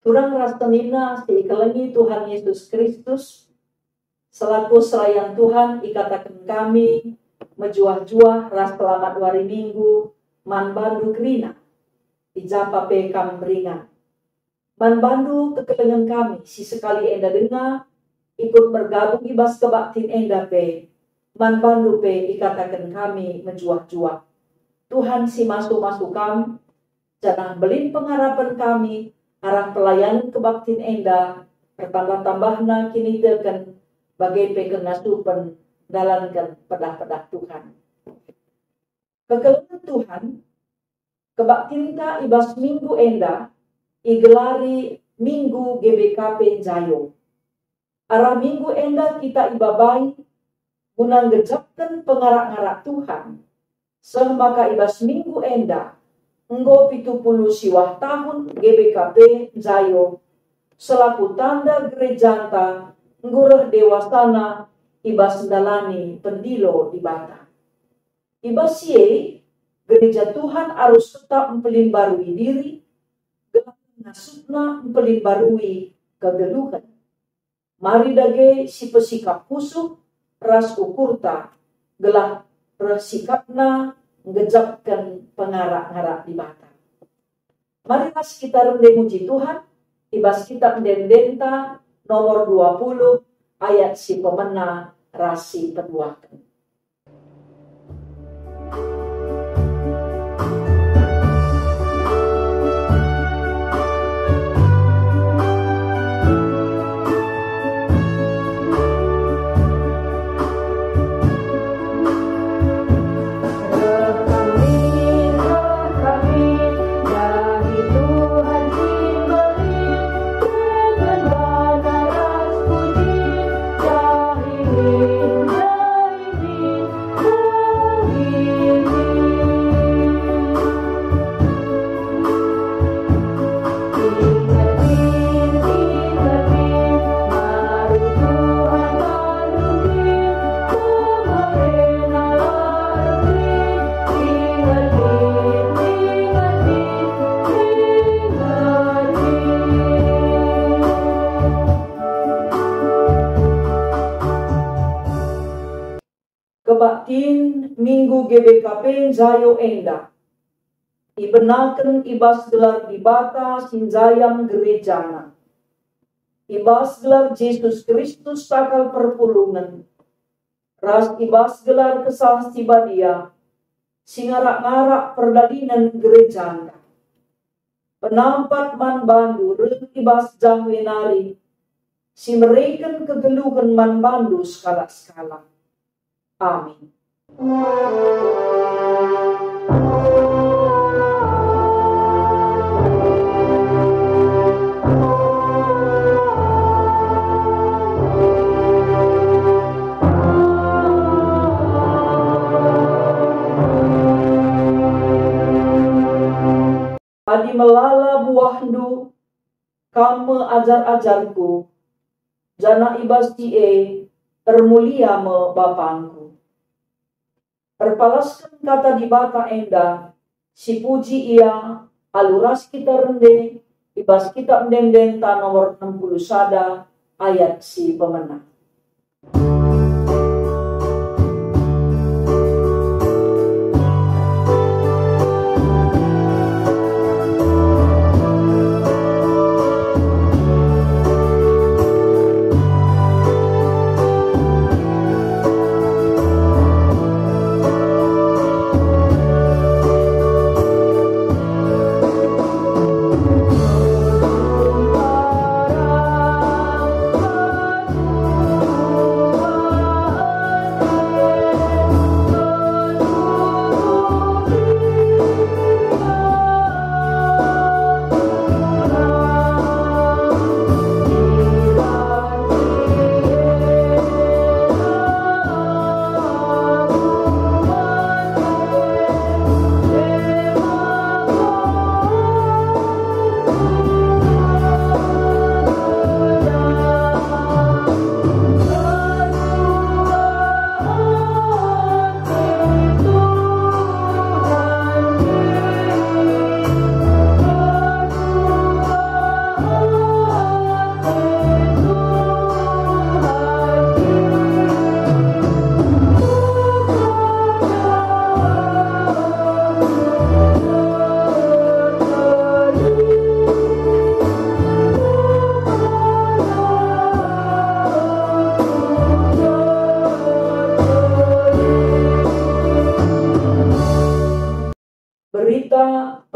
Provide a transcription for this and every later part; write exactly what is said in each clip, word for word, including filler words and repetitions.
Turang ras senina si ikelengi Tuhan Yesus Kristus, selaku serayan Tuhan ikataken kami mejuah-juah ras selamat wari Minggu man bandu kerina, i ja pa pe kam ringan. Man bandu kekelengen kami si sekali enda denga ikut bergabung i bas kebaktin enda pe, man bandu pe ikataken kami mejuah-juah. Tuhan si masu-masu kam, janah mbelin pengarapen kami arah pelayanen kebaktin enda, ertambah-tambahna kiniteken, bage pe kengasupen ndalanken pedah-pedah Tuhan. Kekelengen Tuhan, kebaktinta i bas minggu enda igelari Minggu G B K P Njayo. Arah minggu enda kita ibabai guna nggejapken pengarak-ngarak Tuhan, seh maka i bas minggu enda enggo pitu puluh siwah tahun G B K P Njayo selaku tanda gerejanta enggo reh dewasana i bas ndalani pendilo Dibata. I bas si e, gereja Tuhan arus tetap mpelimbarui diri, gelah ngasuhna mpelimbarui kegeluhen. Mari dage sipesikap pusuh ras ukurta, gelah reh sikapna nggejapken pengarak-ngarak Dibata. Mari ras kita rende muji Tuhan i bas kitab ende-endenta nomor dua puluh, ayat si pemena ras si peduaken. Kebaktin Minggu G B K P Njayo enda ibenaken i bas gelar Dibata si njayam gerejana, i bas gelar Jesus Kristus takal perpulungen, ras i bas gelar Kesah Si Badia si ngarak-ngarak perdalinen gerejanta. Penampat man bandu reh i bas Jahwe nari, si mereken kegeluhen man bandu sekalak-sekalak. Amin. Adi melala buahndu, kam me ajar-ajarku, janah i bas si e ermulia me bapangku. Erpalasken kata Dibata enda, sipuji Ia alu ras kita rende i bas kitab ende-endenta nomor enam puluh sada ayat si pemena.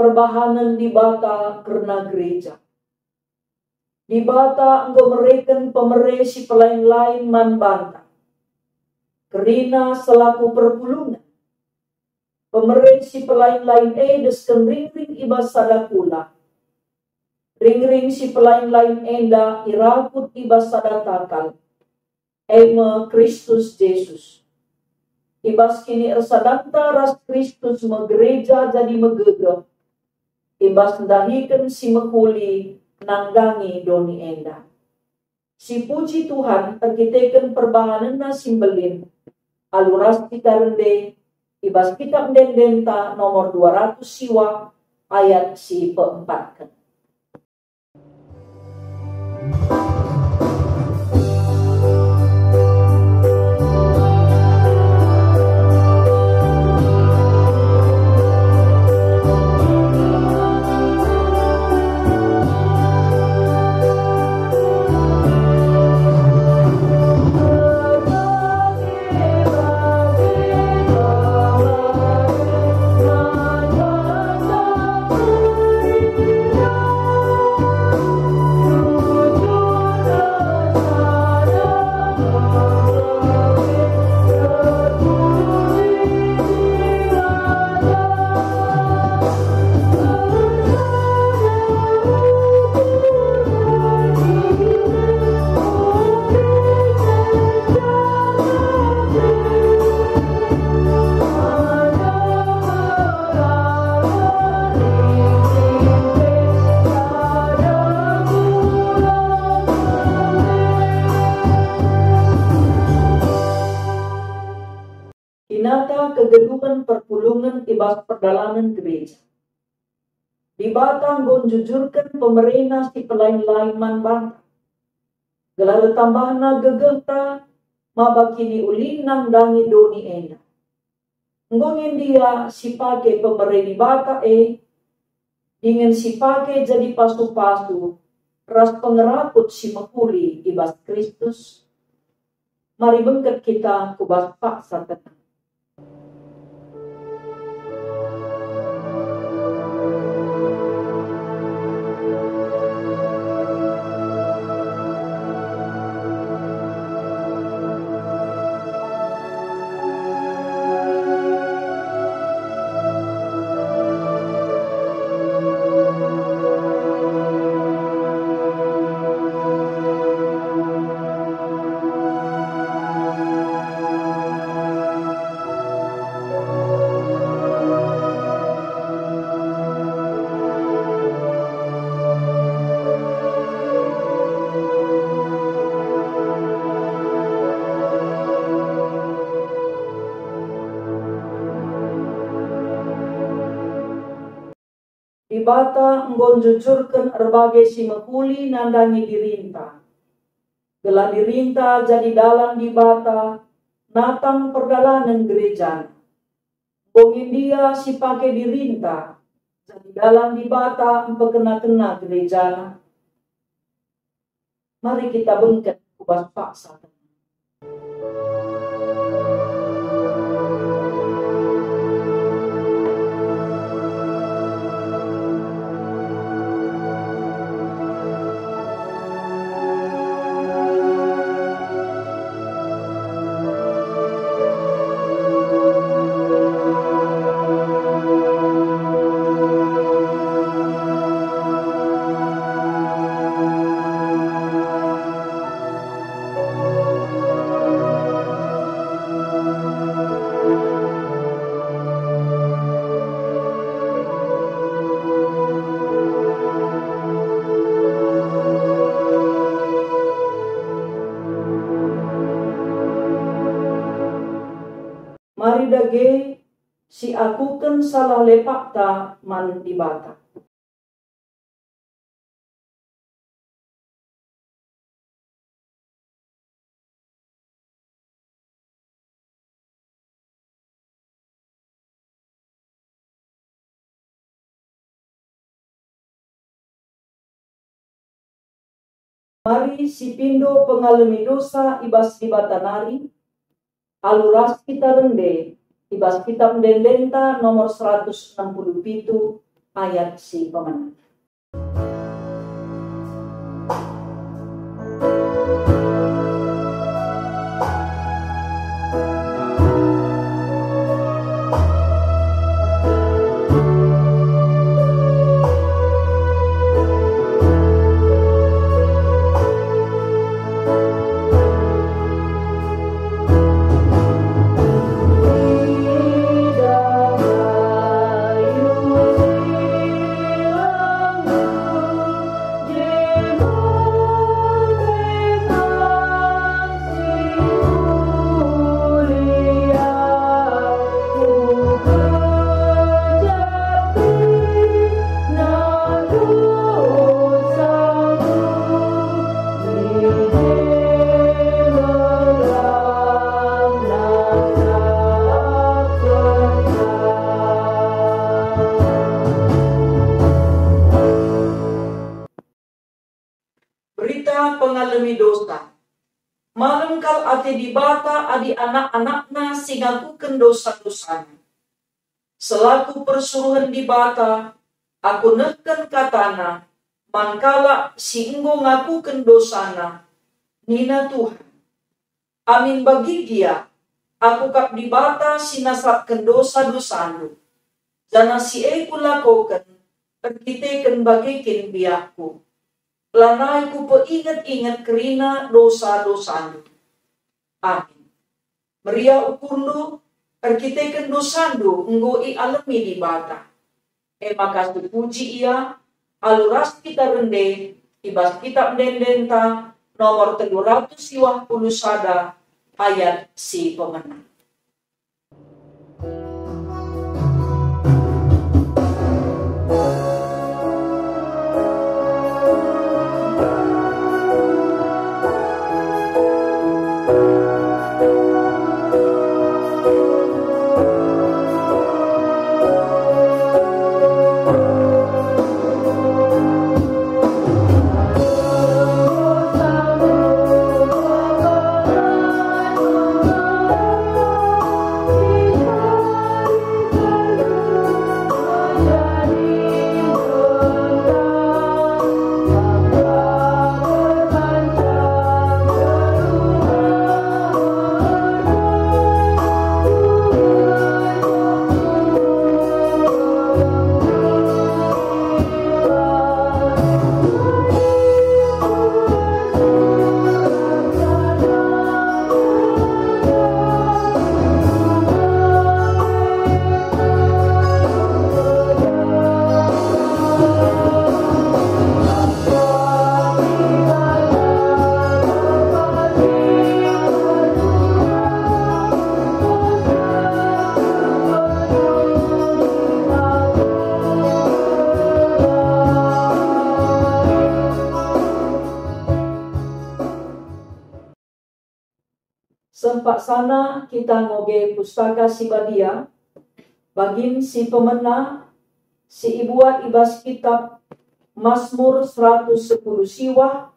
Perbahanen Dibata kerna gereja. Dibata enggo mereken pemere si pelain-lain man banta. Kerina selaku perpulungen. Pemere si pelain-lain e desken ringring i bas sada kula. Ringring si pelain-lain enda irakut i bas sada takal, e me Kristus Jesus. I bas kiniersadanta ras Kristus me gereja jadi megegeh, i bas ndahiken si mehuli nandangi doni enda. Sipuji Tuhan erkiteken perbahanenna si mbelin, alu ras kita rende i bas Kitap Ende-endenta nomor dua ratus siwa ayat si peempatken. Kinata kegedungen perpulungen i bas perdalanen gereja. Dibata enggo njujurken pemerena si pelain-lain man banta, gelah ertambahna gegehta maba kiniulin nandangi doni enda. Enggo nge ndia si pake pemere Dibata e, dingen si pake jadi pasu-pasu ras pengerakut si mehuli i bas Kristus? Mari bengket kita ku bas paksa tenang. Dibata enggo njujurken erbage si mehuli nandangi dirinta, gelah dirinta jadi dalan Dibata natang perdalanen gerejana. Enggo nge ndia si pake dirinta jadi dalan Dibata mpekena-kena gerejana? Mari kita bengket ku bas paksa. Mari dage siakuken salah lepakta man Dibata. Mari sipindo pengalemi dosa i bas Dibata nari, alu ras kita rende i bas Kitap Ende-endenta nomor seratus enam puluh pitu, ayat si pemena. Berita pengalemi dosa. Malem kal ate Dibata adi anak-anakNa si ngakuken dosa-dosana. Selaku persuruhen Dibata, aku nehken kataNa man kalak si enggo ngakuken dosana, nina Tuhan. Amin bagi gia, aku kap Dibata si nasapken dosa-dosandu, janah si e kulakoken erkiteken bage kin biakku. Lanai kupeinget-inget kerina dosa-dosandu. Amin. Meriah ukurndu, erkiteken dosandu enggo ialemi Dibata. E maka sipuji Ia, alu ras kita rende i bas Kitap Ende-endenta nomor telu ratus siwah puluh sada, ayat si pemena. Sempaksana kita ngoge Pustaka Si Badia, bagin si pemena si ibuat i bas Kitap Masmur seratus sepuluh siwah,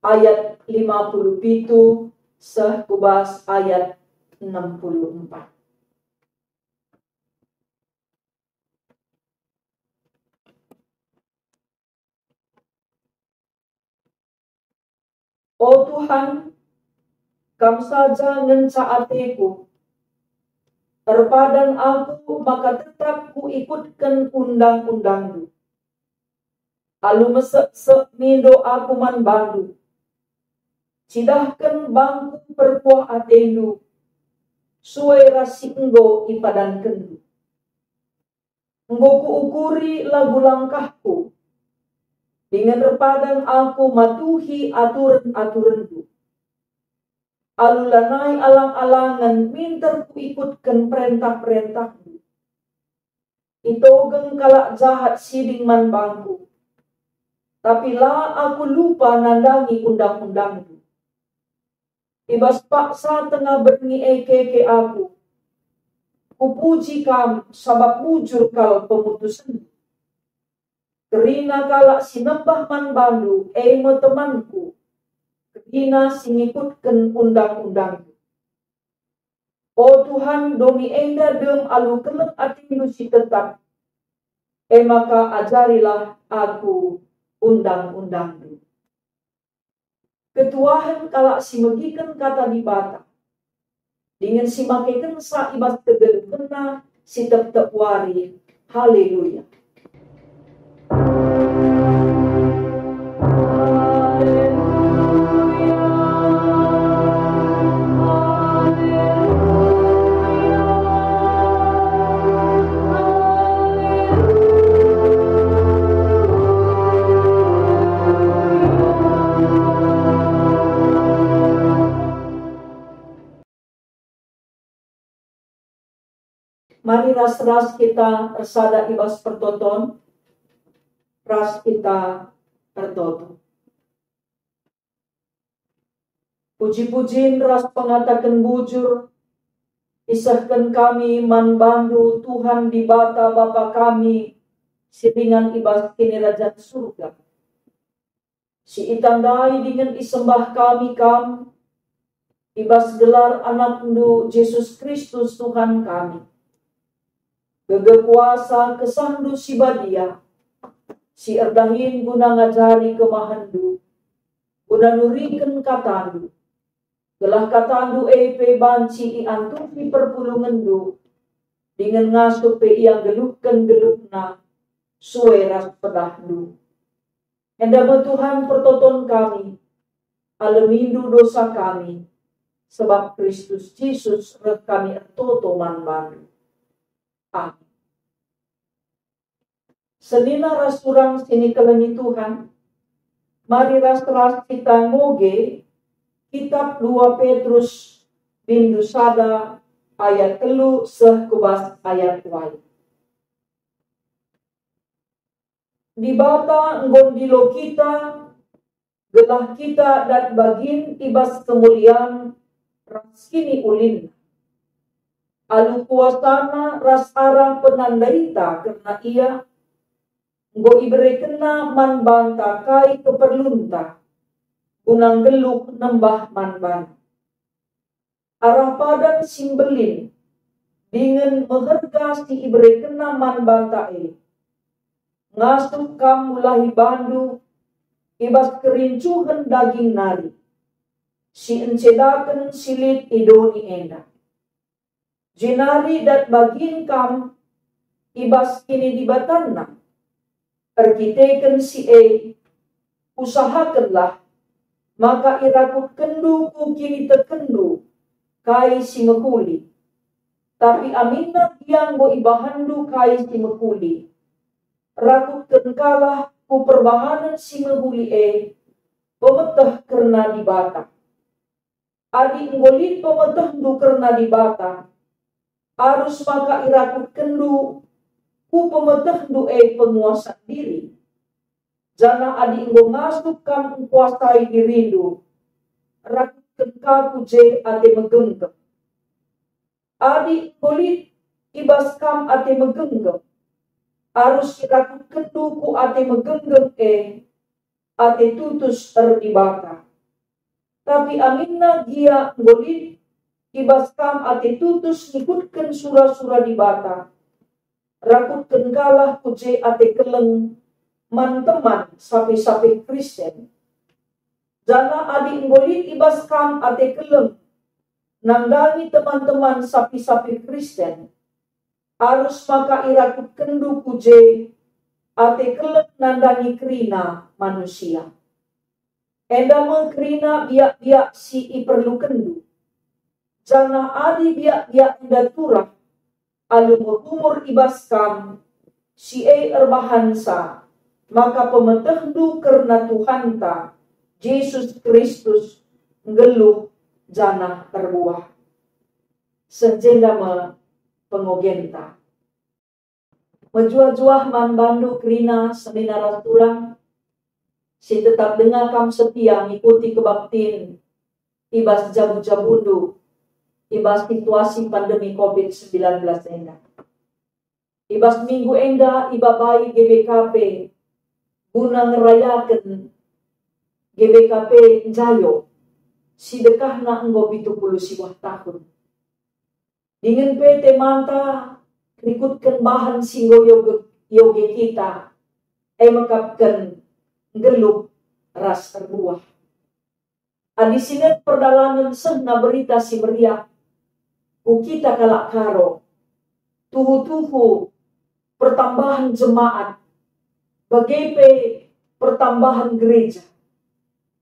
ayat lima puluh pitu seh ku bas ayat enam puluh empat. O Tuhan, Kam saja ngenca ateku. Erpadan aku maka tetap kuikutken undang-undangNdu. Alu meseksek mindo aku man bandu. Cidahken bangku perkuah atendu, sue ras si enggo ipadankenndu. Enggo kuukuri lagu langkahku, dingen erpadan aku matuhi aturen-aturenndu. Alu lanai alang-alangen minter kuikutken perentah-perentahndu. Itogeng kalak jahat siding man bangku, tapi la aku lupa nandangi undang-undangndu. I bas paksa tengah berngi e keke aku. Kupuji Kam sabap bujur kal pemutusenndu. Kerina kalak si nembah man bandu, e me temanku, kerina si ngikutken undang-undangndu. O Tuhan, doni enda dem alu keleng atendu si tetap. E maka ajarilah aku undang-undangNdu. Ketuahen kalak si megiken Kata Dibata, dingen si makekenca i bas kegeluhenna si tep-tep wari. Haleluya! Mari ras-ras kita ersada i bas pertoton, ras kita ertoto. Puji-pujin ras pengataken bujur isehken kami man bandu, Tuhan Dibata Bapa kami si ringan i bas Kinirajan Surga, si itandai dingen isembah kami Kam i bas gelar AnakNdu Jesus Kristus, Tuhan kami. Gegeh kuasa KesahNdu si Badia, si erdahin guna ngajari kemahenNdu, guna nuriken KataNdu, gelah KataNdu e pe banci iantusi perpulungenNdu, dingen ngasup pe ia nggeluhken geluhna sue ras pedahNdu. Enda me Tuhan pertoton kami, alemindu dosa kami, sebab Kristus Jesus reh kami ertoto man bandu. Amin. Senina ras turang si nikelengi Tuhan, mari ras-ras kita ngoge Kitab dua Petrus bindu sada ayat telu seh ku bas ayat wali. Dibata enggo ndilo kita gelah kita dat bagin i bas kemulian ras kiniulinNa. Alu kuasaNa ras arah penandaita kerna Ia, enggo iberekenNa man banta kai keperlunta, guna nggeluh nembah man baNa. Arah padan si mbelin dingen meherga si iberekenNa man banta e, ngasup kam mulahi bandu i bas kerincuhen daging nari, si encedaken si lit i doni enda. Jenari dat bagin kam i bas kinidibatanNa. Erkiteken si e, usahakenlah maka irakutkenndu ku kinitekenndu kai si mehuli. Tapi aminna gia enggo ibahanndu kai si mehuli, rakutkenkalah ku perbahanen si mehuli e pemeteh kerna Dibata. Adi enggo lit pemetehndu kerna Dibata, arus maka irakutkenndu ku pemetehndu e penguasan diri. Janah adi enggo ngasup kam engkuasai dirindu, rakutken ka ku je ate megenggeng. Adi enggo lit i bas kam ate megenggeng, arus irakutkenndu ku ate megenggeng e ate tutus erdibata. Tapi aminna gia enggo lit i bas kam ate tutus ngikutken sura-sura Dibata, rakutkenkalah ku je ate keleng man teman sapih-sapih Kristen. Janah adi enggo lit i bas kam ate keleng nandangi teman-teman sapih-sapih Kristen, arus maka irakutkenndu ku je ate keleng nandangi kerina manusia. Enda me kerina biak-biak si iperlukenndu. Janah adi biak-biak enda turah alu mehumur i bas kam, si e erbahanca maka pemetehndu kerna Tuhanta Jesus Kristus nggeluh janah erbuah. Seh jenda me pengogenta. Mejuah-juah man bandu kerina senina ras turang, si tetap denga kam setia ngikuti kebaktin i bas jabu-jabundu, i bas situasi pandemi covid sembilan belas enda. I bas minggu enda ibabai G B K P guna ngerayaken G B K P Njayo, si dekahna enggo pitu puluh siwah tahun. Dingen pe temanta rikutken bahan si enggo iogek ioge kita, e mekapken nggeluh ras erbuah. Adi sinen perdalanen sehna Berita Si Meriah ku kita kalak Karo, tuhu-tuhu pertambahan jemaat, bage pe pertambahan gereja,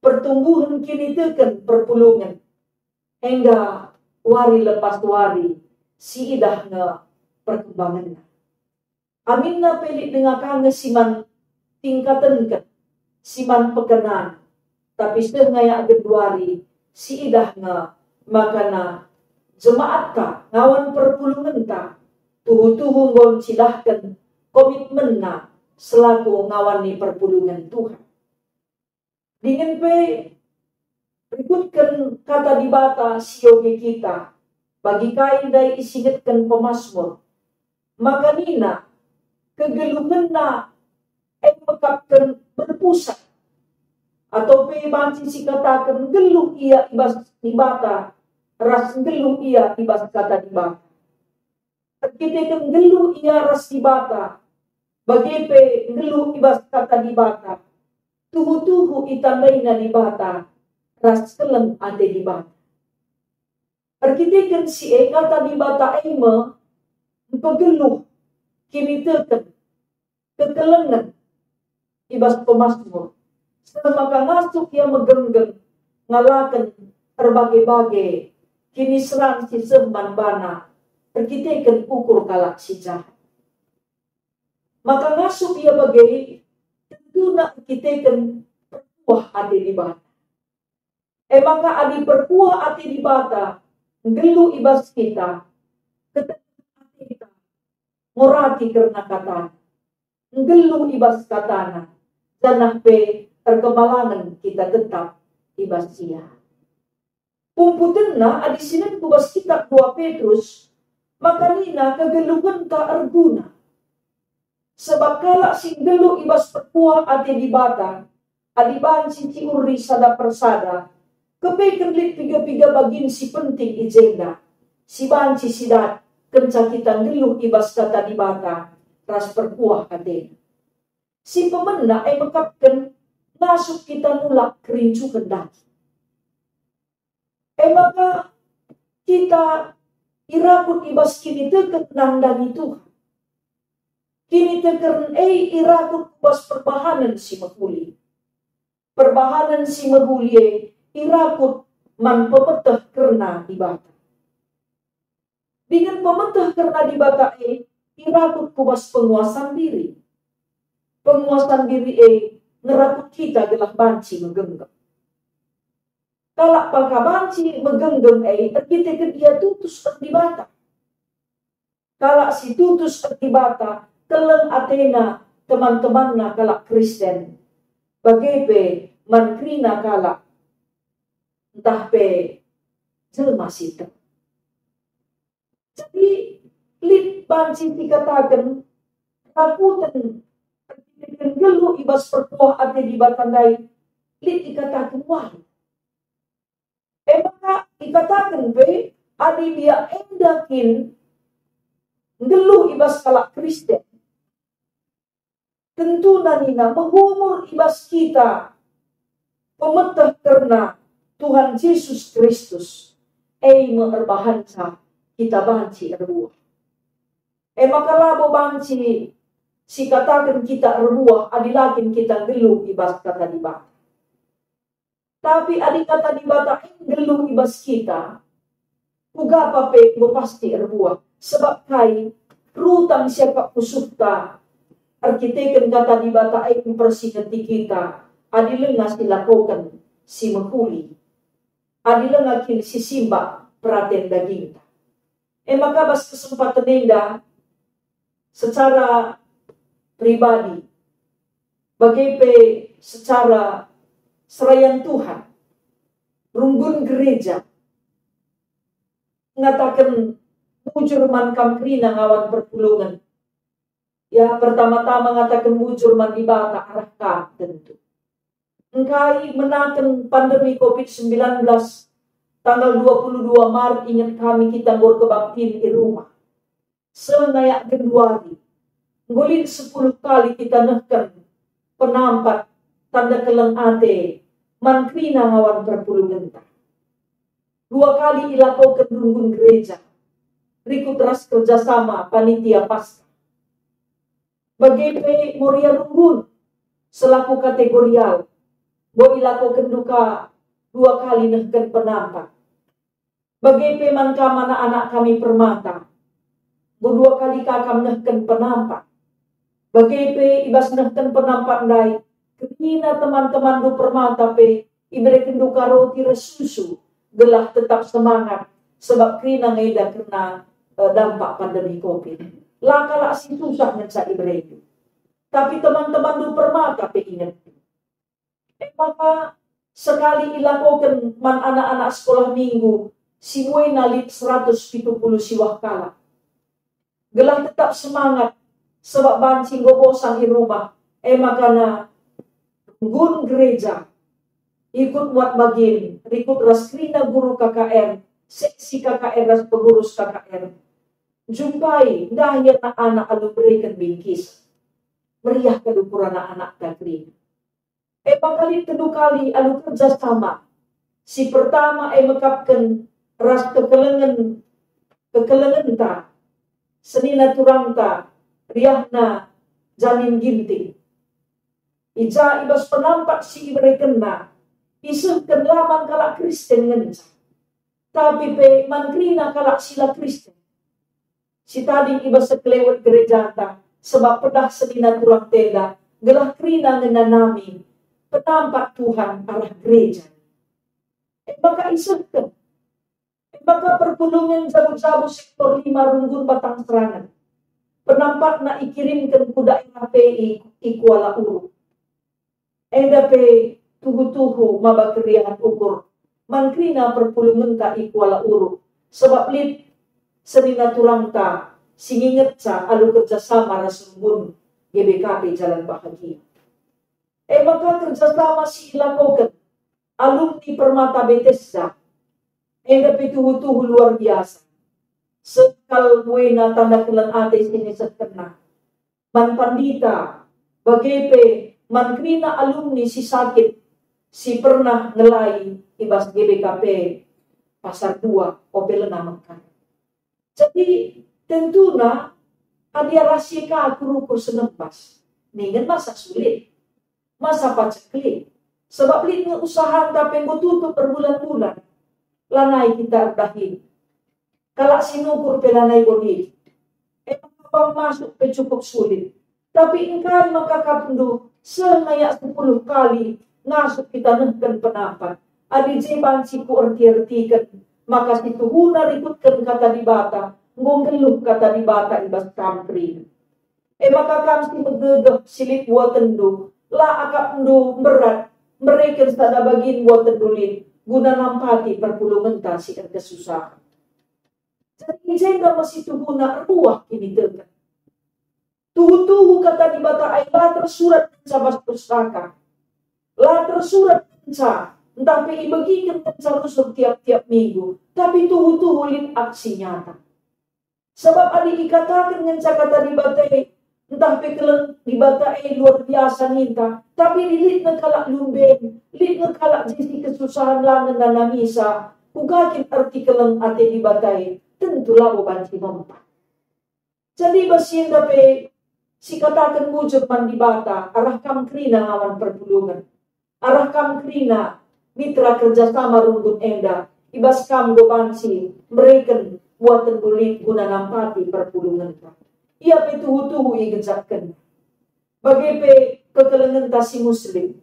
pertumbuhen kiniteken perpulungen, engga wari lepas wari siidah nge perkembangenna. Aminna pe lit denga ka nge si man tingkatenken, si man pekenan, tapi seh ngayak genduari siidah nge makana jemaatta ngawan perpulungenta tuhu-tuhu enggo ncidahken komitmenna selaku ngawani perpulungen Tuhan. Dingen pe rikutken Kata Dibata si ioge kita, bagi kai ndai isingetken pemasmur, maka nina, kegeluhenna e mekapken berpusat, atau pe banci sikataken nggeluh ia i bas Dibata ras nggeluh ia i bas Kata Dibata. Erkiteken nggeluh ia ras Dibata, bage pe nggeluh i bas Kata Dibata, tuhu-tuhu itandaina Dibata ras keleng ate Dibata. Erkiteken si e, Kata Dibata e me mpegeluh kiniteken kekelengen i bas pemasmur, seh maka ngasup ia megenggeng ngalaken erbage-bage kiniseran si seh man bana erkiteken ukur kalak si jahat. Maka ngasup ia bage tentuna erkiteken perkuah ate Dibata. E maka adi perkuah ate Dibata nggeluh i bas kita, ketenangen ateta ngorati kerna katana, nggeluh i bas katana, janah pe erkemalangen kita tetap i bas ia. Pumputenna adi sinen ku bas kitab dua Petrus, maka nina kegeluhenta erguna. Sebab kalak si nggeluh i bas perkuah ate Dibata, adi banci ciuri sada persada, kepeken lit piga-piga bagin si penting i jenda, si banci sidat kenca kita nggeluh i bas Kata Dibata ras perkuah atena. Si pemena e mekapken ngasup kita nulak kerincuhen daging. E maka kita irakut i bas kiniteken nandangi Tuhan. Kiniteken e irakut ku bas perbahanen si mehuli. Perbahanen si mehuli e irakut man pemeteh kerna Dibata. Dingen pemeteh kerna Dibata e irakut ku bas penguasan diri. Penguasan diri e ngerakut kita gelah banci megenggeng. Kalak maka banci megenggeng e erkiteken ia tutus erdibata. Kalak si tutus erdibata keleng atena teman-temanna kalak Kristen, bage pe man kerina kalak, ntah pe jelma si tek. Jadi, lit banci ikataken rakuten erkiteken nggeluh i bas perkuah ate Dibata ndai, lit ikataken wari. E maka ikataken pe, adi biak enda kin nggeluh i bas kalak Kristen, tentuna nina mehumur i bas kita pemeteh kerna Tuhan Jesus Kristus, e me erbahanca kita banci erbuah. E maka labo banci sikataken kita erbuah adi la kin kita nggeluh i bas Kata Dibata. Tapi adi Kata Dibata e nggeluh i bas kita, kuga pe enggo pasti erbuah. Sebab kai? Rutang siakap pusuhta erkiteken Kata Dibata e mpersingeti kita, adi langa silakoken si mehuli, adi langa kin sisimbak peraten dagingta. E maka bas kesempaten enda, secara pribadi, bage pe secara serayan Tuhan, runggun gereja, ngataken bujur man kam kerina ngawan perpulungen. Ya, pertama-tama ngataken bujur man Dibata arah kam tentu. Engkai menaken pandemi covid sembilan belas tanggal dua puluh dua Maret inget kami kita enggo erkebaktin i rumah. Seh ngayak genduari. Enggo lit sepuluh kali kita nehken penampat tanda keleng ate man kerina ngawan perpulungenta. Dua kali ilakoken runggun gereja, rikut ras kerjasama panitia Paskah. Bage pe Moria Runggun selaku kategorial, enggo ilakoken duka dua kali nehken penampat. Bage pe man kam anak-anak kami Permata, enggo dua kali ka kam nehken penampat. Bage pe i bas nehken penampat ndai, kerina teman-temanndu Permata pe iberekenndu ka roti ras susu, gelah tetap semangat, sebab kerina nge enda kerna, eh, dampak pandemi covid. La kalak si susah ngenca iberekenndu. Tapi teman-temanndu Permata pe inget. E maka sekali ilakoken man anak-anak sekolah minggu si buena lit seratus pitu puluh siwah kalak. Gelah tetap semangat, sebab banci enggo bosan i rumah, e maka na runggun gereja, ikut muat bagin, rikut ras kerina guru K K R, seksi K K R ras pengurus K K R. Jumpai, ndahi anak-anak alu mereken bingkis. Meriah kal ukur anak-anakta kerina. E maka lit telu kali alu kerja sama. Si pertama e mekapken ras kekelengen, kekelengenta, senina turangta, riahna Janin Ginting. I ja i bas penampat si iberekenna, isehken la man kalak Kristen ngenca, tapi pe man kerina kalak si la Kristen si tading i bas sekelewet gerejanta, sebab pedah senina turangta enda, gelah kerina ngenanami penampat Tuhan arah gereja. E maka isehken. E maka perpulungen jabu-jabu sektor lima Runggun Batang Serangan, penampatna ikirimken ku daerah P I i Kuala Uruk. Enda pe tuhu-tuhu maba keriahen ukur man kerina perpulungenta i Kuala Uruk, sebab lit senina turangta si ngingetca alu kerja sama ras Runggun G B K P Jalan Bahagia. E maka kerja sama si ilakoken alumni Permata Bethesda enda pe tuhu-tuhu luar biasa. Seh kal buena tanda keleng ate si nisehkenna man pandita, bage pe man kerina alumni si sakit si pernah ngelai i bas G B K P Pasar Dua, Opelena Mekar. Jadi, tentuna adi arah si ka ukur-ukur senembas, ningen masa sulit, masa paceklik, sebab lit nge usahanta pe enggo tutup berbulan-bulan, lanai kita erdahin. Kalak si nukur pe lanai bo lit. E maka bang masuk pe cukup sulit. Tapi engkai maka kapndu seh ngayak sepuluh kali ngasup kita nehken penampat? Adi je banci kuerti-ertiken, maka si tuhuna rikutken Kata Dibata, enggo nggeluh Kata Dibata i bas kam kerina. E maka kam si megegeh si lit buatenndu, la akapndu mberat, mereken sada bagin buatenndu lit, guna nampati perpulungenta si erkesusahen. Jadi i jenda me si tuhuna erbuah kiniteken. Tuhu-tuhu Kata Dibata ai la tersurat ngenca bas pustaka. La tersurat ngenca, ntah pe ibegiken ngenca rusur tiap-tiap minggu, tapi tuhu-tuhu lit aksi nyata. Sabap adi ikataken ngenca Kata Dibata e, ntah pe keleng Dibata e luar biasa ninta, tapi adi lit nge kalak lumben, lit nge kalak je si kesusahen la ngenanamisa, kuga kin erti keleng ate Dibata e? Tentu labo banci mempat. Jadi bas si enda pe sikataken bujur man Dibata arah kam kerina ngawan perpulungen. Arah kam kerina mitra kerja sama runggun enda, i bas kam enggo banci mereken buaten lit guna nampati perpulungenta. Ia pe tuhu-tuhu igejakkenna. Bage pe kekelengenta si Muslim.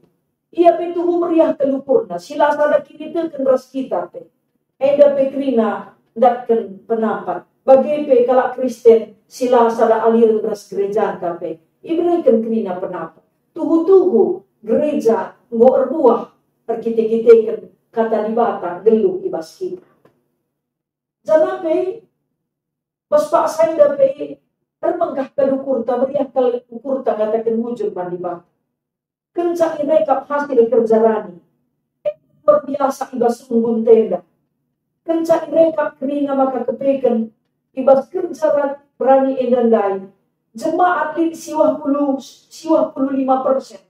Ia pe tuhu meriah kal ukurna, si la sada kiniteken ras kita pe. Enda pe kerina ndatken penampat. Bage pe kalak Kristen si la sada aliren ras gerejanta pe ibereken kerina penampat. Tuhu-tuhu gereja enggo erbuah erkite-kiteken Kata Dibata nggeluh i bas kita. Janah pe, bas paksa enda pe, ermegah kal ukurta, meriah kal ukurta ngataken bujur man Dibata. Kenca irekap hasil kerja rani, luar biasa i bas runggunta enda. Kenca irekap kerina maka kepeken i bas kerja ra-, rani enda ndai, Jemaat lit siwah puluh, siwah puluh lima persen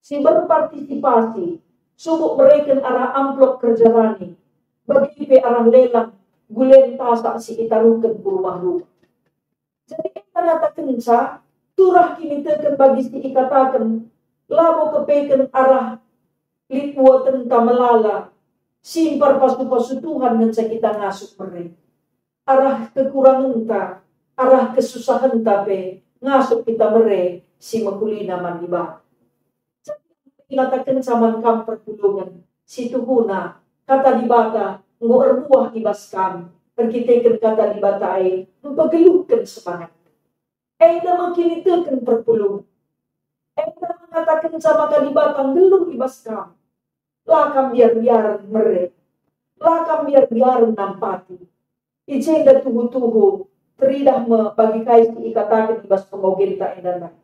si berpartisipasi, subuk mereken arah amplop kerja rani, bagi pe arah lelang gulen tasak si itaruhken ku rumah-rumah. Jadi enda ngatakenca, turah kiniteken bagi si ikataken, labo kepeken arah lit uatenta melala, simpar pasu-pasu Tuhan ngenca kita ngasup mere. Arah kekurangenta, arah kesusahenta pe ngasup kita mere si mehulina man Dibata. Ngatakenca man kam perpulungen, si tuhuna, kata Dibata enggo erbuah i bas kam, erkiteken kata Dibata e mpegeluhken semangat. Enda me kiniteken perpulungen. Enda me ngatakenca maka Dibata nggeluh i bas kam. La kam biar-biaren mere. La kam biar-biaren nampati. I jenda tuhu-tuhu teridah me bagi kai si ikataken i bas pengogenta enda ndai.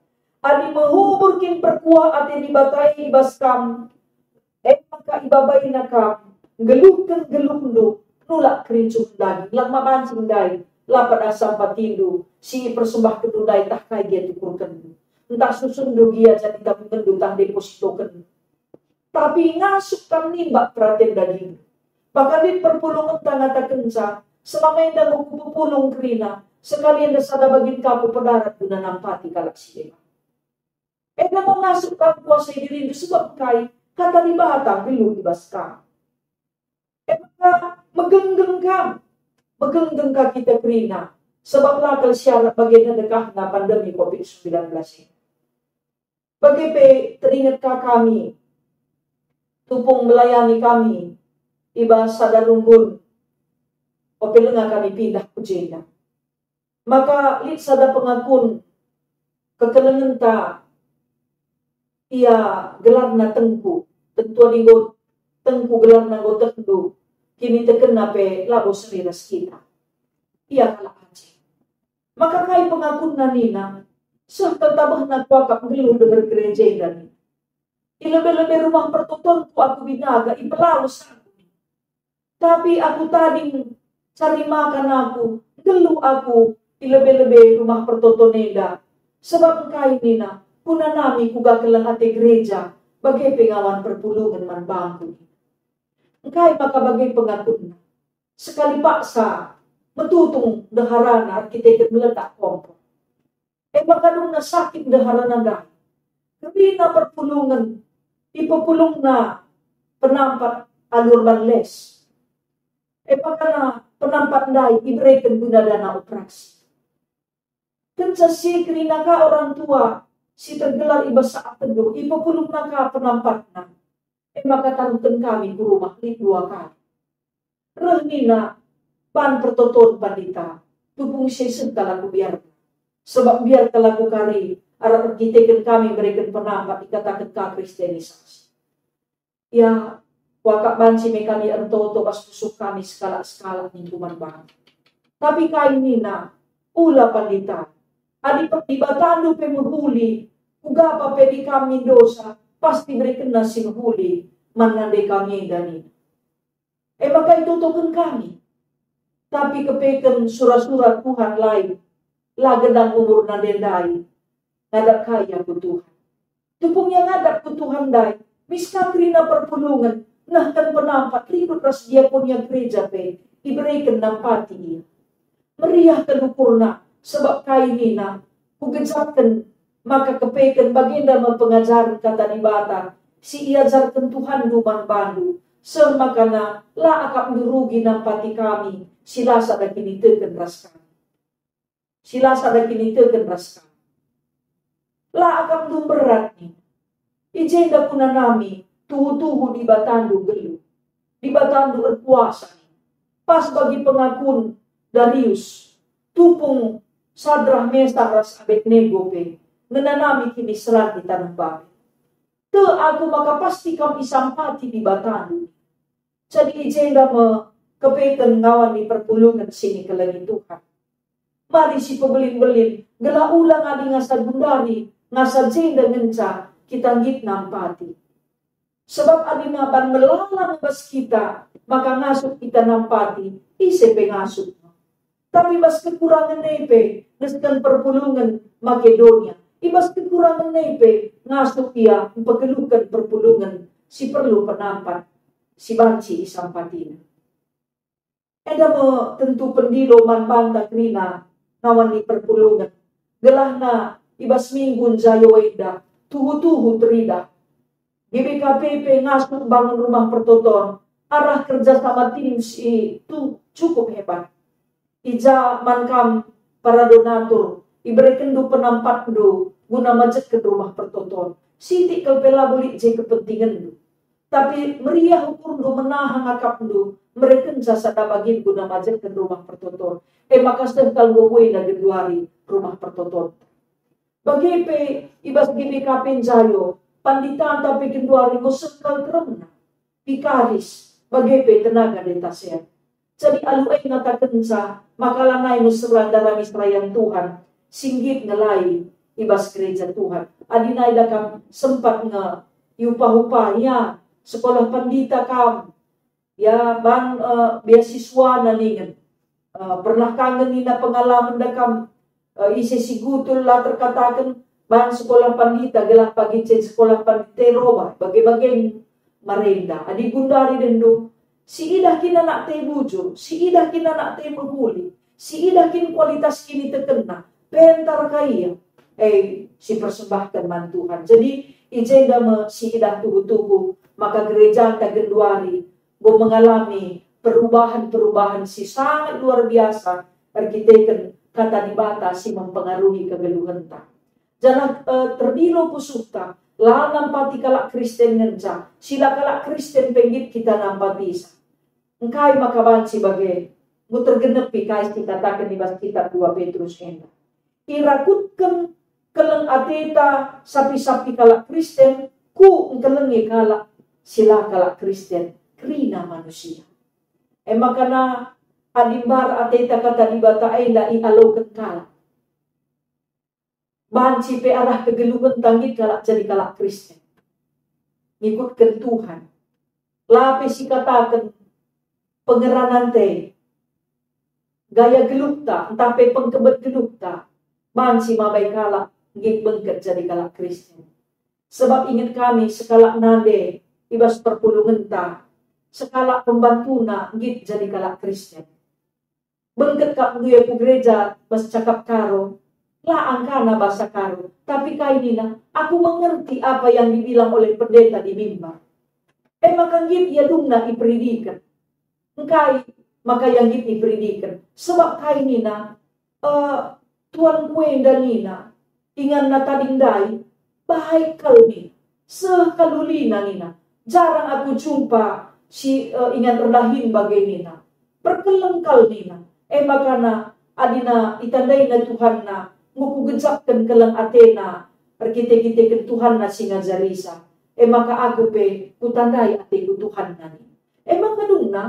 Adi mehubur kin perkuah ate Dibata e i bas kam, e maka ibabaina kam nggeluhken geluhndu nulak kerincuhen daging, lang ma banci ndai, la pada sampatindu si ipersembahkenndu ndai tah kai gia tukurkenndu, ntah susunndu gia jadi tabungenndu tah depositokenndu. Tapi ngasup kam nimbak peraten daging. Bahkan lit perpulungenta ngatakenca, "Selama enda enggo kupepulung kerina, sekali enda sada bagin ka kupedarat guna nampati kalak si deban." Enda enggo ngasup kam kuasai dirindu, sebab engkai? Kata Dibata nggeluh i bas kam. E maka megenggeng kam, megenggeng ka kita kerina, sebab la kal si arap bagenda dekahna pandemi covid sembilan belas ini. Bage pe teringet ka kami, tupung melayani kami i bas sada runggun, ope langa kami pindah ku jenda. Maka lit sada pengakun kekelengenta, ia gelarna Tengku, tentu adi enggo Tengku gelarna enggo tehndu, kinitekenna pe labo seri ras kita. Ia kalak Aceh. Maka kai pengakunna nina, "Seh kal tabehna kuakap nggeluh deher gereja enda," nina. "I lebe-lebe rumah pertotonku aku binaga, ipelawes aku. Tapi aku tading cari makan aku, nggeluh aku i lebe-lebe rumah pertoton enda. Sebab engkai," nina, "kunanami kuga keleng ate gereja, bage pe ngawan perpulungen man bangku." Engkai maka bage pengakunna? Sekali paksa metutung ndeharana erkiteken meletak kompor. E maka dungna sakit ndeharana ndai. Kerina perpulungen, ipepulungna penampat alu erban les. E maka na penampat ndai ibereken guna dana operasi. Kenca si kerina ka orang tua si tergelar i bas saat teduh, ipepulungna ka penampatna. E maka taruhken kami ku rumah lit dua kali. Reh nina, "Ban pertoton pandita, tupung seh kal aku biar. Sebab biar kal aku kari, arah erkiteken kami mereken penampat ikataken ka kristenisasi." Ya, kuakap banci me kami ertoto bas pusuh kami sekalak-sekalak ningku man bana. Tapi kai nina, "Ula pandita, adi pe Dibatandu pe mehuli, kuga pe adi kami ndosa, pasti berekenna si mehuli man nande kami enda," nina. E maka itotoken kami. Tapi kepeken sura-sura Tuhan lain, la gedang umurna ndai, ngadap ka ia ku Tuhan. Tupung ia ngadap ku Tuhan ndai, mis ka kerina perpulungen, nehken penampat rikut ras diakonia gereja pe, ibereken nampati ia. Meriah kal ukurna, sebab kai nina, "Kugejapken maka kepeken bagenda me pengajaren Kata Dibata si iajarken Tuhanndu man bandu, seh maka la akapndu rugi nampati kami si la sada kiniteken ras kami." Si la sada kiniteken ras kami. La akapndu mberat nina. I jenda kunanami, tuhu-tuhu Dibatandu nggeluh. Dibatandu erkuasa nina. Pas bagi pengakun Darius, tupung Sadrah, Mesak ras Abednego pe ngenanami kiniseran i taneh Babel. Tek aku maka pasti kam isampati Dibatandu. Jadi i jenda me kepeken ngawan ni perpulungen si nikelengi Tuhan. Mari sipebelin-belin, gelah ula ngadi ngasa gundari, ngasa jenda ngenca kita nggit nampati. Sebab adi naban melala bas kita, maka ngasup kita nampati, ise pe ngasup. Tapi bas kekurangen e pe, Ngendesken perpulungen Makedonia. I bas kekurangen e pe ngasup ia mpegeluhken perpulungen si perlu penampat si banci isampatina. Enda me tentu pendilo man banta kerina ngawan ni perpulungen. Gelahna i bas minggu njayo enda tuhu-tuhu teridah. G B K P pe ngasup mbangun Rumah Pertoton arah kerja sama tim si tu cukup hebat. I ja man kam para donatur, iberekenndu penampatndu guna majekken Rumah Pertoton. Sitik kal pe labo lit je kepentingenndu. Tapi meriah ukurndu menahan akapndu, merekenca sada bagin guna majekken Rumah Pertoton. E maka seh kal enggo buena genduari Rumah Pertoton. Bage pe i bas G B K P Njayo, panditanta pe genduari enggo seh kal teremna, vikaris, bage pe tenaga detasean. Jadi alu e ngatakenca maka lanai mesera ndarami serayan Tuhan si nggit nge lai i bas gereja Tuhan. Adi nai da kam sempat nge iupah-upah, ya, sekolah pandita kam, ya, ban, eh, beasiswana ningen. Eh, pernah ka nge nina pengalamen da kam, eh, ise si gutul la terkataken, ban sekolah pandita gelah pagi cen sekolah pandita e roba, bage-bage marenda. Adi gundari dendu, si idah kin anak te bujur, si idah kin anak te mehuli, si idah kin kualitas kinitekenna, pentar ka ia. Eh, si persembahken man Tuhan. Jadi, i jenda me si idah tuhu-tuhu, maka gerejanta genduari enggo mengalami perubahan-perubahan si sangat luar biasa erkiteken Kata Dibata si mempengaruhi kegeluhenta. Janah, eh, terdilo pusuhta, la nampati kalak Kristen ngenca, si la kalak Kristen pe nggit kita nampatisa. Engkai maka banci bage? Enggo tergenepi kai si ikataken i bas kitab dua Petrus enda. Irakutken keleng ateta sapi-sapi kalak Kristen ku engkelengi kalak si la kalak Kristen, kerina manusia. E maka na adi mbar ateta Kata Dibata enda ialoken kalak. Banci pe arah kegeluhenta nggit kalak jadi kalak Kristen. Ngikutken Tuhan. La pe sikataken penggerananta e, gaya geluhta, ntah pe pengkebet geluhta, banci mabai kalak nggit bengket jadi kalak Kristen. Sebab inget kami sekalak nande i bas perpulungenta, sekalak pembantuna nggit jadi kalak Kristen. Bengket kap ndu ia ku gereja bas cakap Karo, la angkana basa Karo, tapi kai nina, "Aku mengerti apa yang dibilang oleh pendeta di mimbar." E maka nggit ia dumna iperidiken. Engkai maka ia nggit iperidiken? Sebab kai nina, eh, tuanku enda nina, inganna tading ndai, baik kal nina, seh kal ulina nina, jarang aku jumpa si, eh, ingan erdahin bage nina, perkeleng kal nina, e makana adina itandaina Tuhanna, enggo kugejapken keleng atena erkite-kiteken Tuhanna si ngajarisa, e maka aku pe kutandai ateku Tuhanna nina. E maka dungna,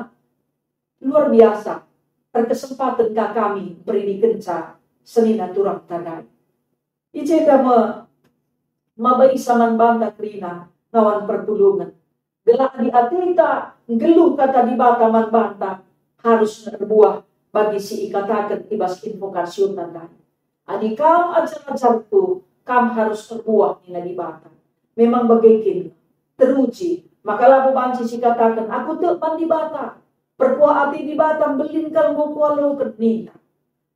luar biasa, erkesempaten ka kami mperidikenca senina turang tandai. I jenda me mabai saman banta kerina ngawan perpulungen. Gelah adi ateta nggeluh Kata Dibata man banta, harus erbuah bagi si ikataken i bas invokasionna ndai. Adi kam ajar-ajarku, kam harus erbuah nina Dibata. Memang bage kin, teruji, maka labo banci sikataken, "Aku tek man Dibata. Perkuah ate Dibata mbelin kal enggo kualoken," nina.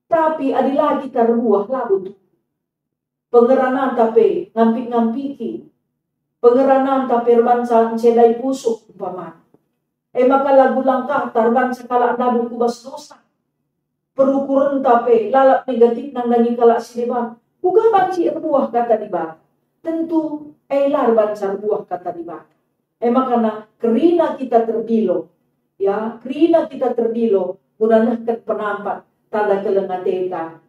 Tapi adi la kita erbuah, labo tuhu. Pengerananta pe ngampik-ngampiki. Pengerananta pe erbanca ncedai pusuh umpamana. E maka lagu langkahta erbanca kalak ndabuh ku bas dosa. Perukurenta pe lalap negatif nandangi kalak si deban. Kuga banci erbuah Kata Dibata? Tentu e la erbanca erbuah Kata Dibata. E makana kerina kita terdilo, ya, kerina kita terdilo guna nehken penampat tanda keleng ateta.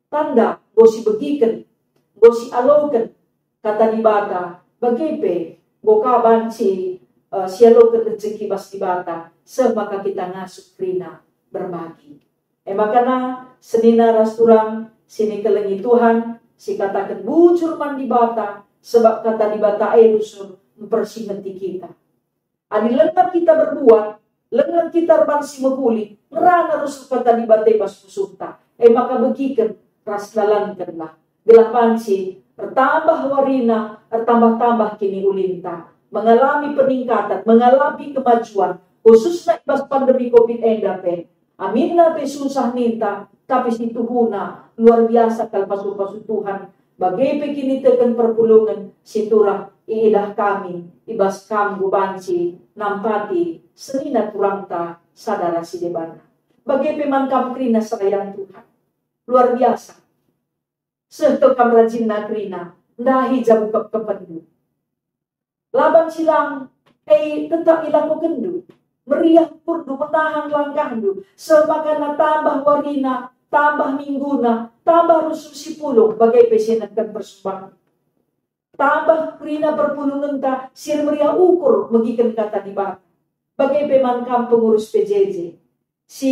Tanda enggo sibegiken, enggo sialoken Kata Dibata, bage pe enggo ka banci, eh, sialoken rejeki bas Dibata, seh maka kita ngasup kerina berbagi. E makana senina ras turang si nikelengi Tuhan, sikataken bujur man Dibata, sebab Kata Dibata e rusur mpersingeti kita. Adi langa kita berbuat, langa kita erban si mehuli, ngerana rusur Kata Dibata i bas pusuhta. E maka begiken, ras dalankenlah, gelah banci ertambah warina, ertambah-tambah kiniulinta, mengalami peningkatan, mengalami kemajuan, khususna i bas pandemi covid enda pe. Aminna pe susah ninta, tapi situhuna luar biasa kal pasu-pasu Tuhan. Bage pe kiniteken perpulungen si turah iidah kami i bas kam enggo banci nampati senina turangta sada ras si debanna. Bage pe man kam kerina sayang Tuhan. Luar biasa. Seh kal kam rajinna kerina, ndahi jabu kep-kepenndu. Laban si lang, e tetap ilakokenndu. Meriah ukurndu, menahan langkahndu, sebakana tambah warina, tambah mingguna, tambah rusur si pulung, bage pe si neken persembahen. Tambah kerina perpulungenta si ermeriah ukur megiken kata Dibata. Bage pe man kam pengurus P J J, si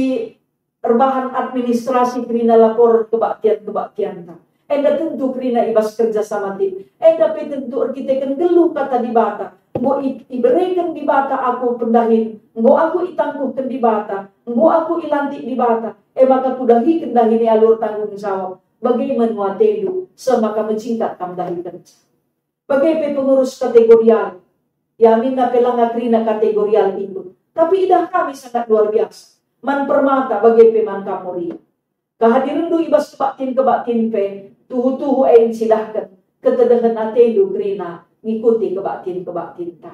erbahan administrasi kerina laporen kebaktian-kebaktianta. Enda tentu kerina i bas kerja sama tim. Enda pe tentu erkiteken nggeluh kata Dibata. Enggo i-, ibereken Dibata aku pendahin, enggo aku itangkuhken Dibata, enggo aku ilantik Dibata. E maka kudahiken dahin i alu ertanggung jawab. Bage man atendu, seh maka mejingkat kam dahikenca. Bage pe pengurus kategorial. Iaminna pe langa kerina kategorial ikut. Tapi idah kami sangat luar biasa. Man Permata bage pe man kam Moria. Kehadirenndu i bas kebaktin-kebaktin pe, tuhu-tuhu e ncidahken ketedehen atendu kerina ngikuti kebaktin-kebaktinta.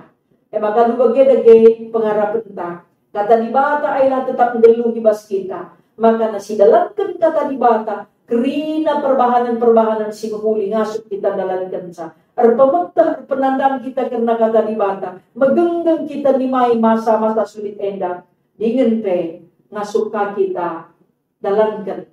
E maka alu bage dage pengarapenta. Kata Dibata e la tetap nggeluh i bas kita. Maka sidalanken kata Dibata, kerina perbahanen-perbahanen si mehuli ngasup kita ndalankenca. Erpemeteh, erpenandan kita kerna kata Dibata. Megenggeng kita nimai masa-masa sulit enda. Dingen pe ngasup ka kita dalanken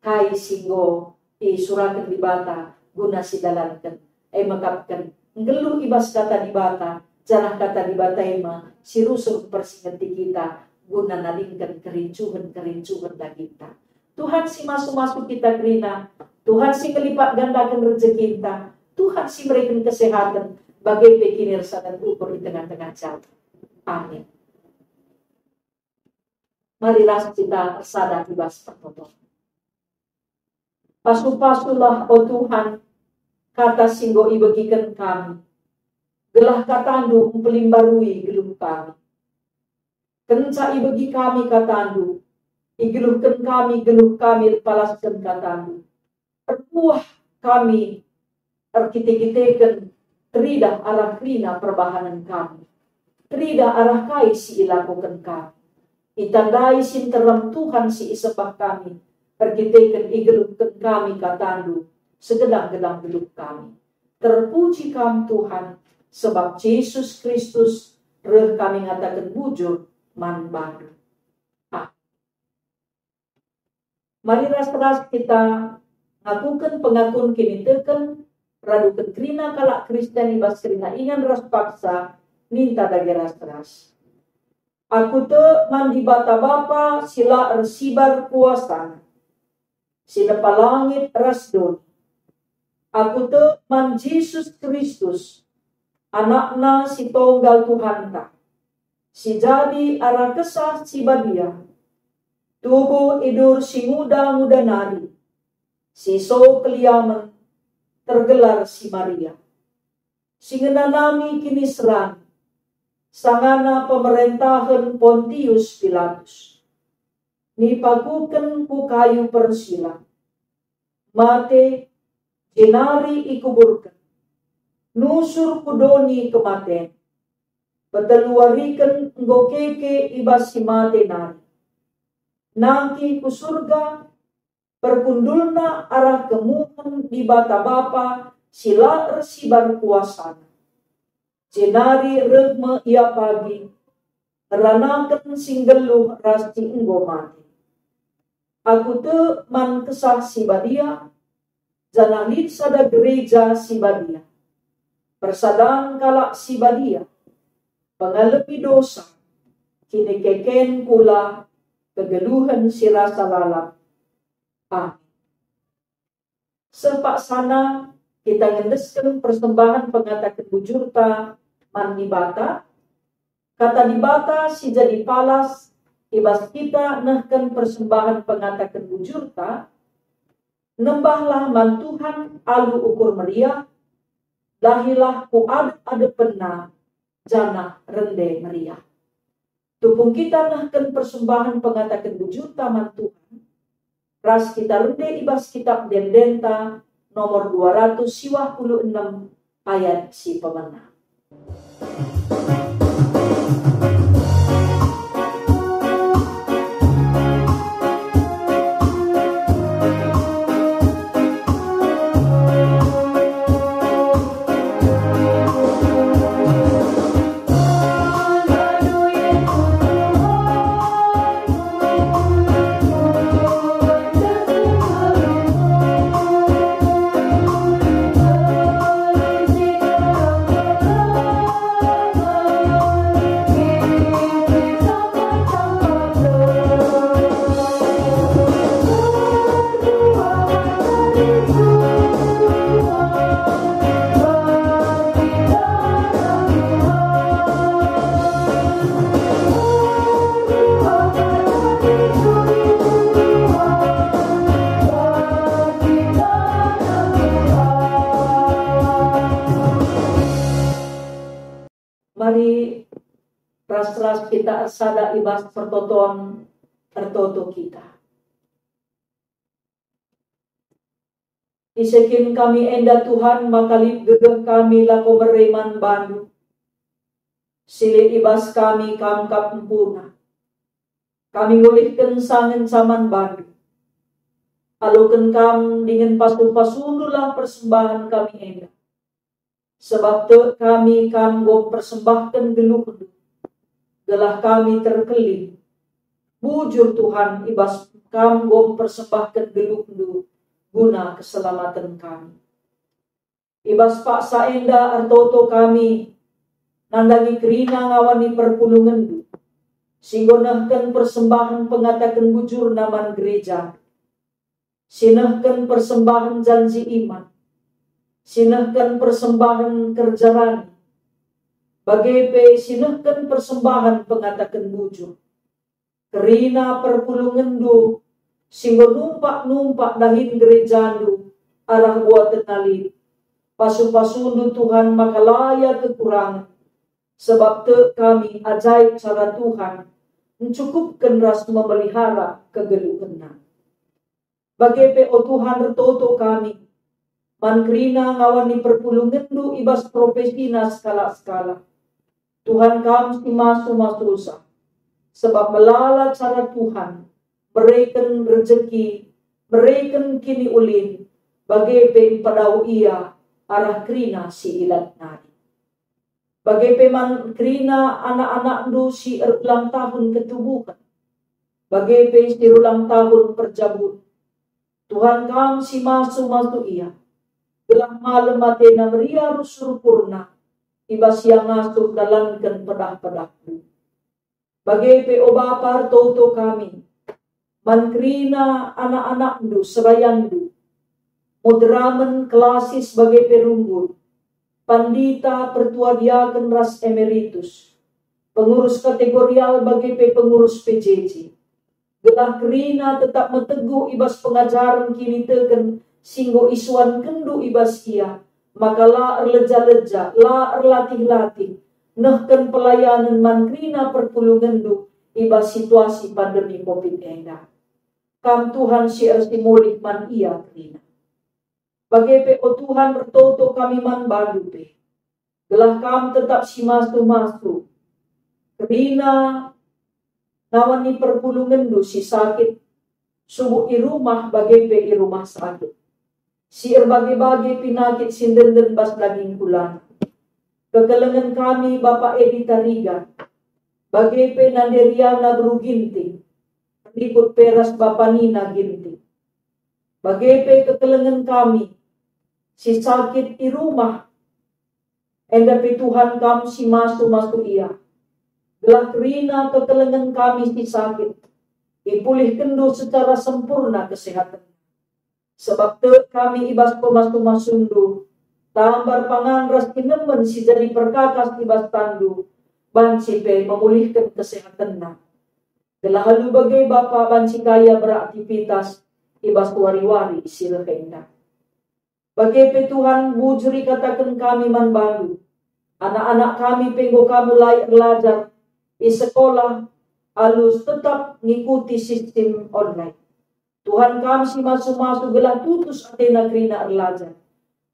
kai si enggo isuraken Dibata guna sidalanken, e mekapken nggeluh i bas kata Dibata, janah kata Dibata e me si rusur mpersingeti kita guna nadingken kerincuhen-kerincuhen daginta. Tuhan si masu-masu kita kerina, Tuhan si ngelipat gandaken rejekinta, Tuhan si mereken kesehaten, bage pe kinirsaten ukur i tengah-tengah jalan. Amin. Mari ras kita ersada i bas pertoton. Pasu-pasulah, o Tuhan, kata si enggo ibegiken kami, gelah katandu mpelimbarui geluh kami. Kenca ibegi kami katandu, igeluhken kami geluh kami erpalasken katandu. Erpuah kami erkite-kiteken, teridah arah kerina perbahanen kami, teridah arah kai si ilakoken kami. Itandai si nterem Tuhan si isembah kami, erkiteken igeluhken kami katandu, segedang-gedang geluh kami. Terpuji Kam, Tuhan, sebab Jesus Kristus reh kami ngataken bujur man Bandu. Amin. Mari ras-ras kita ngakuken pengakun kiniteken, raduken kerina kalak Kristen i bas kerina ingan ras paksa, ninta dage ras-ras. Aku tek man Dibata Bapa si la ersibar kuasana, si nepa langit ras doni. Aku tek man Jesus Kristus, AnakNa si tonggal Tuhanta, si jadi arah Kesah Si Badia, tubuh idur si nguda-nguda nari, si so keliamen, tergelar si Maria, si ngenanami kiniseran, sangana pemerentahen Pontius Pilatus, nipakuken ku kayu persilang, mate, jenari ikuburken, nusur ku doni kematen, peteluwariken enggo keke i bas si mate nari, nangkih ku Surga, perkundulna arah kemuhen Dibata Bapa si la ersibar kuasana. Jenari reh me Ia pagi, ngeranaken si nggeluh ras si enggo mate. Aku tek man Kesah Si Badia, janah lit sada gereja si badia, persadan kalak si badia, pengalemi dosa, kinikeken kula, kegeluhen si rasa lalap. Amin. Seh paksana kita ngendesken persembahen pengataken bujurta man Dibata, kata Dibata si jadi palas i bas kita nehken persembahen pengataken bujurta, Nembahlah man Tuhan alu ukur meriah, dahilah ku adep-adepenNa, janah rende meriah. Tupung kita nehken persembahen pengataken bujurta man Tuhan, ras kita rende i bas Kitap Ende-endenta nomor dua ratus siwah puluh enem ayat si pemena. Mari ras-ras kita ersada i bas pertoton ertoto kita. Ise kin kami enda, Tuhan, maka lit gegeh kami lako mere man bandu? Si lit i bas kami Kam kap empuna. Kami ngulihken sangenca man bandu. Aloken Kam dingen pasu-pasundulah persembahen kami enda. Sebab tek kami Kam enggo mpersembahken geluhndu, gelah kami terkelin. Bujur, Tuhan, i bas Kam enggo mpersembahken geluhndu guna keselamaten kami. I bas paksa enda ertoto kami nandangi kerina ngawan ni perpulungenndu, si enggo nehken persembahen pengataken bujurna man gereja, si nehken persembahen janji iman, si nehken persembahen kerja rani, bage pe si nehken persembahen pengataken bujur. Kerina perpulungenndu si enggo numpak-numpak dahin gerejandu arah buatenna lit. Pasu-pasundu, Tuhan, maka la ia kekurangen, sebab tek kami ajaib cara Tuhan encukupken ras memelihara kegeluhenna. Bage pe, o Tuhan, ertoto kami man kerina ngawan ni perpulungenndu i bas profesina sekalak-sekalak. Tuhan, Kam si masu-masusa, sebab melala cara Tuhan mereken rejeki, mereken kiniulin, bage pe mpadao ia arah kerina si ilat nari. Bage pe man kerina anak-anakndu si erulang tahun ketubuhen, bage pe si erulang tahun perjabun. Tuhan, Kam si masu-masu ia, gelah malem atena meriah arus rukurna i bas ia ngasup ndalanken pedah-pedahNdu. Bage pe, o Bapa, ertoto kami man kerina anak-anakndu, serayandu, moderamen, klasis, bage pe runggun, pandita, pertua diaken ras emeritus, pengurus kategorial, bage pe pengurus P J J, gelah kerina tetap meteguh i bas pengajaren kiniteken si enggo isuankenndu i bas ia, maka la erleja-leja, la erlatih-latih, nehken pelayanen man kerina perpulungenndu i bas situasi pandemi covid enda. Kam, Tuhan, si ersimulih man ia kerina. Bage pe, o Tuhan, ertoto kami man bandu pe, gelah Kam tetap si masu-masu kerina ngawan ni perpulungenndu si sakit, subuk i rumah bage pe i rumah sakit, si erbage-bage pinakit si ndenden bas daging kulandu. Kekelengen kami Bapa Edi Tarigan, bage pe Nande Riana Beru Ginting, rikut pe ras Bapa Nina Ginting. Bage pe kekelengen kami si sakit i rumah, enda pe Tuhan, Kam si masu-masu ia, gelah kerina kekelengen kami si sakit ipulihkenNdu secara sempurna kesehatenna. Sebab tek kami i bas pemasu-masuNdu, tambar pangan ras inemen si jadi perkakas i bas tanNdu, banci pe memulihken kesehatenna. Gelah alu bage Bapa banci ka ia beraktivitas, i bas wari-wari si reh enda. Bage pe Tuhan, bujur ikataken kami man bandu, anak-anak kami pe enggo ka mulai erlajar i sekolah alu tetap ngikuti sistem online. Tuhan, kam si masu-masu gelah tutus atena kerina erlajar.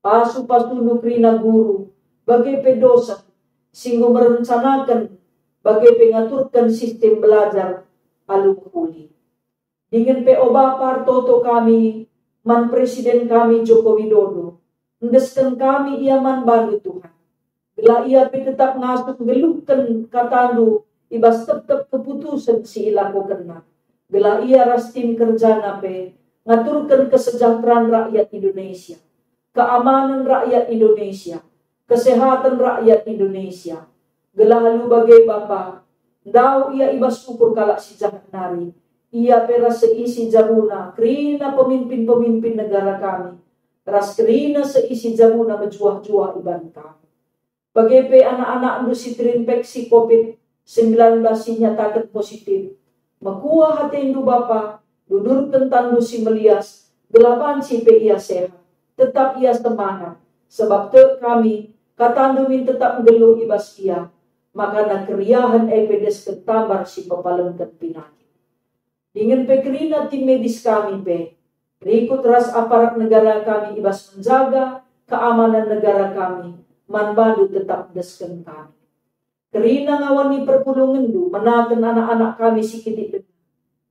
Pasu-pasundu kerina guru, bage pe dosen, si enggo merencanaken, bage pe ngaturken sistem belajar alu mehuli. Dingen pe, o Bapa, ertoto kami man Presiden kami Joko Widodo, endesken kami ia man bandu, Tuhan. Gelah ia pe tetap ngasup nggeluhken katandu i bas tep-tep keputusen si ilakokenna. Gelah ia ras tim kerjana pe ngaturken kesejahteraan rakyat Indonesia, keamanen rakyat Indonesia, kesehatan rakyat Indonesia. Gelah alu bage, Bapa, ndauh ia i bas ukur kalak si jahat nari. Ia pe ras seisi jabuna kerina pemimpin-pemimpin negara kami, ras kerina seisi jabuna mejuah-juah iban kami. Bage pe anak-anakndu si terinfeksi covid sembilan belas si nyataken positif. Mekuah atendu, Bapa, dudurken tanNdu si melias, gelah banci pe ia sehat. Tetap ia semangat, sebab tek kami, katandu min tetap nggeluh i bas ia, makana keriahen e pe desken tambar si pepalemken pinakit. Dingen pe kerina tim medis kami pe, rikut ras aparat negara kami i bas menjaga keamanan negara kami, man bandu tetap desken kami. Kerina ngawani perpulungenndu menaken anak-anak kami si kitik denga,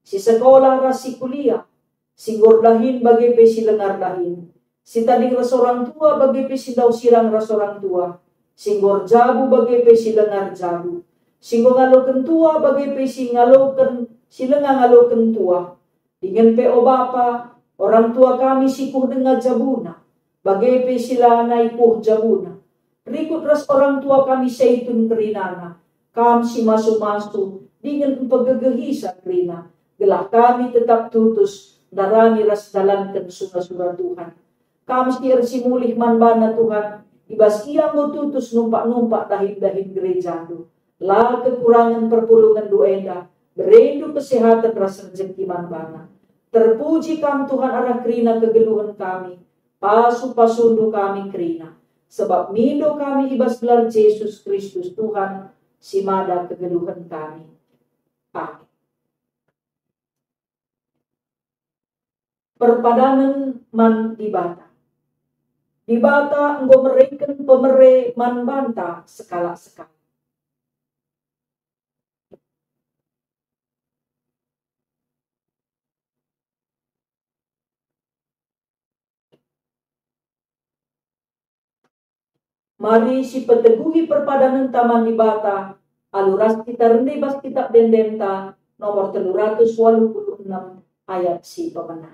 si sekolah ras si kuliah, si enggo erdahin bage pe si langa erdahin, si tading ras orang tua bage pe si ndauh sirang ras orang tua, si enggo erjabu bage pe si langa erjabu, si enggo ngaloken tua bage pe si ngaloken, si langa ngaloken tua. Dingen pe, o Bapa, orang tua kami si kuh denga jabuna, bage pe si lanai kuh jabuna, rikut ras orang tua kami Saitun kerinana, kam si masu-masu dingen mpegegehisa kerina, gelah kami tetap tutus ndarami ras ndalanken sura-sura Tuhan. Kam si ersimulih man bana, Tuhan, i bas ia enggo tutus numpak-numpak dahin-dahin gerejandu. La kekurangen perpulungenndu enda, berendu kesehaten ras rejeki man bana. Terpuji kam, Tuhan, arah kerina kegeluhen kami, pasu-pasundu kami kerina, sebab mindo kami i bas gelar Jesus Kristus, Tuhan, si mada kegeluhen kami. Amin. Perpadanen man Dibata. Dibata enggo mereken pemere man banta sekalak-sekalak. Mari sipeteguhi perpadanenta man Dibata, alu ras kita rende bas Kitap Ende-Endenta nomor telu ratus waluh puluh enem ayat si pemena.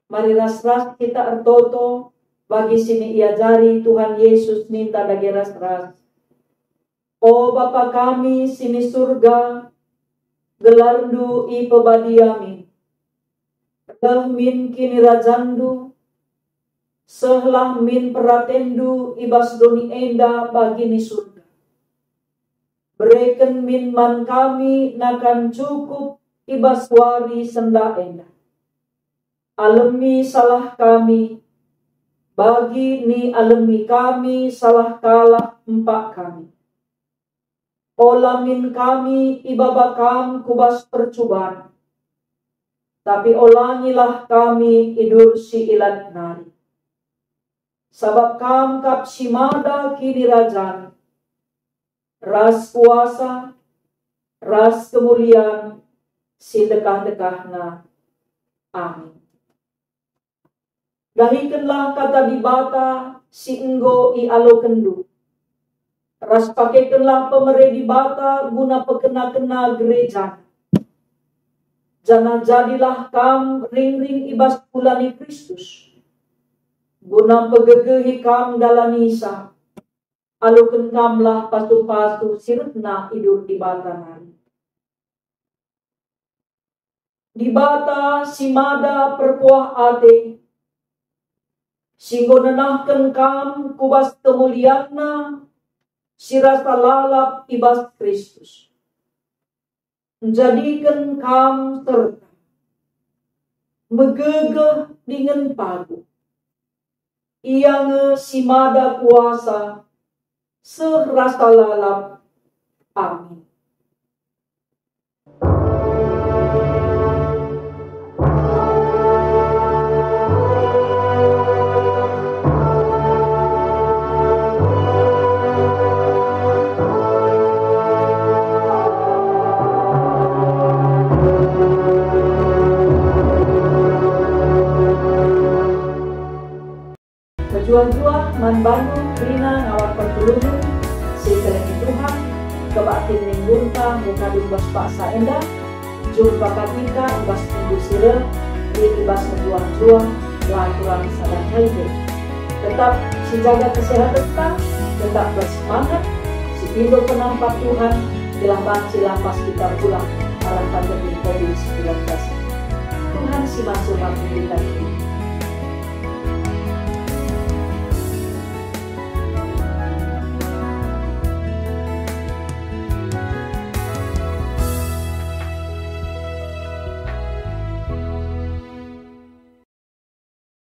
Mari ras-ras kita ertoto bagi si niajari Tuhan Yesus ninta dage ras-ras. O Bapa kami si ni Surga, gelarNdu ipebadiami. Reh min kinirajanNdu, sehlah min peratenNdu i bas doni enda bagi ni Surga. Bereken min man kami nakan cukup i bas wari senda enda. Alemi salah kami, bagi ni alemi kami salah kalak empak kami. Ola min kami ibaba Kam ku bas percuban, tapi olangilah kami i bas si ilat nari. Sabap Kam kap si mada kinirajan, ras kuasa, ras kemulian si ndekah-ndekahna. Amin. Dahikenlah kata Dibata si enggo ialokenndu, ras pakekenlah pemere Dibata guna pekena-kena gereja. Janah jadilah kam ringring i bas kulani Kristus, guna pegegehi kam dalanisa, aloken kamlah pasu-pasu si rehna i bas Dibata nari. Dibata si mada perkuah ate, si enggo nenahken kam ku bas kemulianNa si rasa lalap i bas Kristus, njadiken kam serta megegeh dingen paguh. Ia nge si mada kuasa seh rasa lalap. Amin. Mejuah-juah man bandu kerina ngawat perpulungen si ikelengi Tuhan, kebaktin minggunta enggo kadung bas paksa enda. Jumpa ka kita bas minggu si reh, i bas mejuah-juah, la kurang sada kai pe. Tetap sijaga kesehatenta, tetap bersemangat, sipindo penampat Tuhan, gelah banci lampas kita pulang arah pandemi covid sembilan belas. Tuhan si masuk kita.